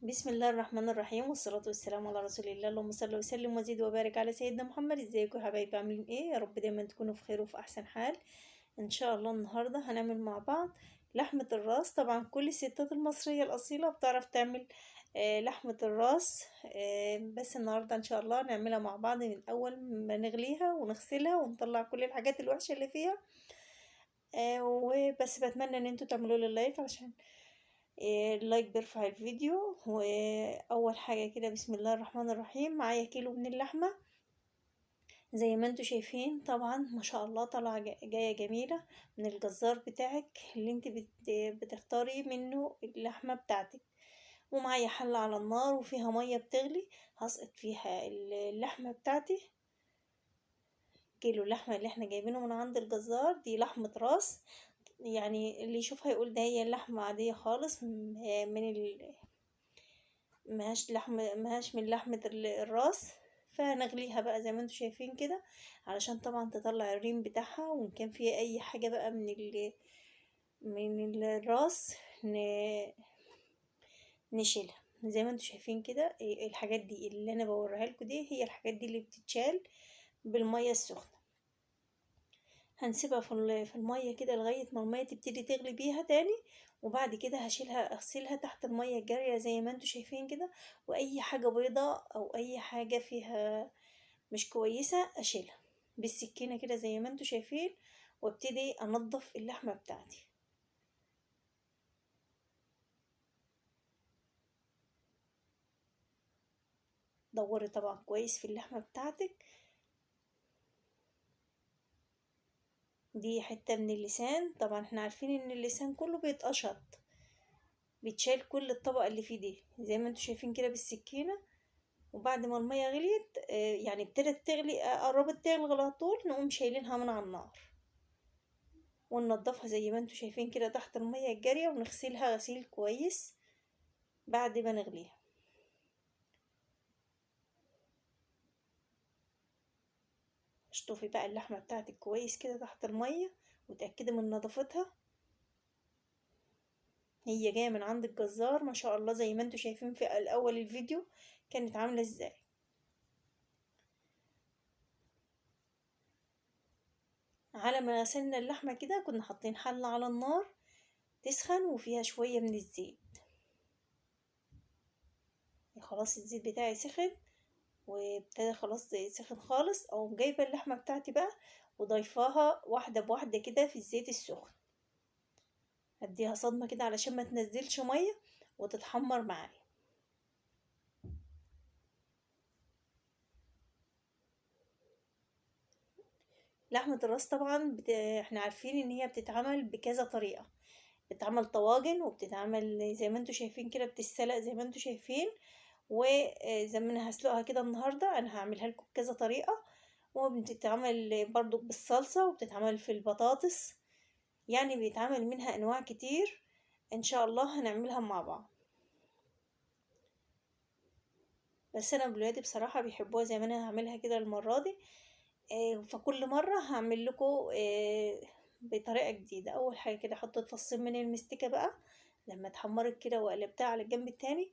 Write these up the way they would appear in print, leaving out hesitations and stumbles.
بسم الله الرحمن الرحيم، والصلاة والسلام على رسول الله. اللهم صل وسلم وزيد وبارك على سيدنا محمد. ازيكم يا حبايبي؟ عاملين ايه؟ يا رب دايما تكونوا في خير وفي احسن حال. ان شاء الله النهارده هنعمل مع بعض لحمة الراس. طبعا كل الستات المصرية الأصيلة بتعرف تعمل لحمة الراس، بس النهارده ان شاء الله نعملها مع بعض من اول ما نغليها ونغسلها ونطلع كل الحاجات الوحشة اللي فيها. وبس بتمنى ان انتوا تعملوا لي like عشان ال like بيرفع الفيديو. واول حاجة كده بسم الله الرحمن الرحيم، معايا كيلو من اللحمة زي ما انتوا شايفين. طبعا ما شاء الله طالعه جاية جميلة من الجزار بتاعك اللي انت بتختاري منه اللحمة بتاعتك. ومعايا حله على النار وفيها مية بتغلي، هسقط فيها اللحمة بتاعتي. كيلو اللحمة اللي احنا جايبينه من عند الجزار دي لحمه راس، يعني اللي يشوفها يقول ده هي اللحمة عادية خالص، من ماهاش لحمه، ماهاش من لحمه الراس. فهنغليها بقى زي ما انتوا شايفين كده علشان طبعا تطلع الريم بتاعها، وان كان فيها اي حاجة بقى من الراس نشيلها. زي ما انتوا شايفين كده الحاجات دي اللي انا بوريها لكم دي هي الحاجات دي اللي بتتشال بالمية السخنة. هنسيبها في المية كده لغاية ما المية تبتدي تغلي بيها تاني، وبعد كده هشيلها اغسلها تحت المية الجارية زي ما انتوا شايفين كده. واي حاجة بيضة او اي حاجة فيها مش كويسة اشيلها بالسكينة كده زي ما انتوا شايفين، وابتدي انضف اللحمة بتاعتي. دوري طبعا كويس في اللحمة بتاعتك. دي حتة من اللسان، طبعا احنا عارفين ان اللسان كله بيتقشط، بيتشال كل الطبقة اللي فيه دي زي ما انتوا شايفين كده بالسكينة. وبعد ما المية غليت، يعني ابتدت تغلي، قربت تغلي على طول، نقوم شايلينها من على النار وننضفها زي ما انتوا شايفين كده تحت المية الجارية، ونغسلها غسيل كويس بعد ما نغليها. اشطفي بقى اللحمة بتاعتك كويس كده تحت المية وتأكدي من نظافتها. هي جاية من عند الجزار ما شاء الله زي ما انتوا شايفين في الأول الفيديو كانت عاملة ازاي. على ما غسلنا اللحمة كده كنا حاطين حلة على النار تسخن وفيها شوية من الزيت. خلاص الزيت بتاعي سخن وابتدى خلاص سخن خالص، اقوم جايبه اللحمة بتاعتي بقى وضيفاها واحدة بواحدة كده في الزيت السخن. اديها صدمة كده علشان ما تنزلش مية وتتحمر معايا. لحمه الراس طبعا احنا عارفين ان هي بتتعمل بكذا طريقه، بتتعمل طواجن وبتتعمل زي ما انتوا شايفين كده، بتتسلق زي ما انتوا شايفين. وزي ما انا هسلقها كده النهارده انا هعملها لكم بكذا طريقه، وبتتعمل برضو بالصلصه وبتتعمل في البطاطس، يعني بيتعمل منها انواع كتير. ان شاء الله هنعملها مع بعض. بس انا ولادي بصراحة بيحبوها زي ما انا هعملها كده المرة دي، فكل مرة هعمل لكم بطريقة جديدة. اول حاجة كده حطيت فصين من المستكه بقى لما اتحمرت كده وقلبتها على الجنب التاني،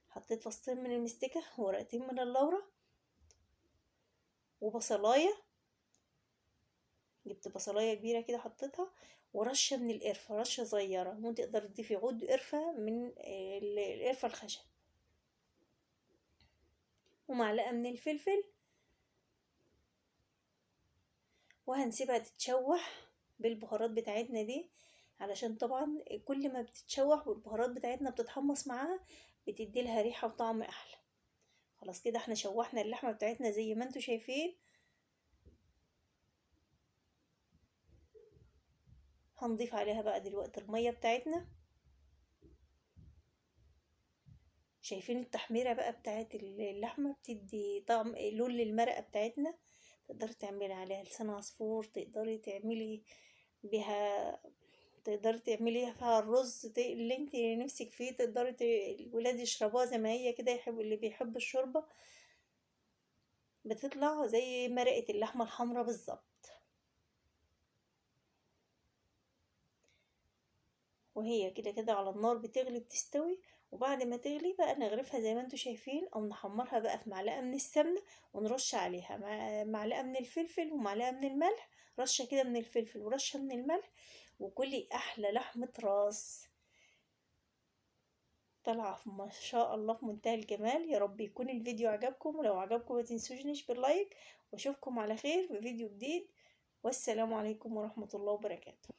حطيت فصين من المستكه وورقتين من اللورة وبصلايه، جبت بصلايه كبيرة كده حطيتها، ورشه من القرفه، رشه صغيرة، ممكن تقدر تضيفي عود قرفه من القرفه الخشب، ومعلقة من الفلفل. وهنسيبها تتشوح بالبهارات بتاعتنا دي، علشان طبعا كل ما بتتشوح والبهارات بتاعتنا بتتحمص معاها بتدي لها ريحه وطعم احلى. خلاص كده احنا شوحنا اللحمة بتاعتنا زي ما انتوا شايفين. هنضيف عليها بقى دلوقتي المية بتاعتنا. شايفين التحميره بقى بتاعت اللحمة بتدي طعم لون للمرقه بتاعتنا. تقدري تعملي عليها لسان عصفور، تقدري تعملي بيها، تقدري تعملي فيها الرز اللي انت نفسك فيه، تقدري الولاد يشربوها زي ما هي كده، يحب اللي بيحب الشوربة، بتطلع زي مرقه اللحمة الحمراء بالظبط. وهي كده كده على النار بتغلي بتستوي، وبعد ما تغلي بقى نغرفها زي ما انتوا شايفين، او نحمرها بقى في معلقة من السمنة ونرش عليها معلقة من الفلفل ومعلقة من الملح، رشة كده من الفلفل ورشة من الملح، وكلي احلى لحمة راس طالعة ما شاء الله في منتهى الجمال. يا رب يكون الفيديو عجبكم، ولو عجبكم ما تنسوش بال like، واشوفكم على خير في فيديو جديد، والسلام عليكم ورحمة الله وبركاته.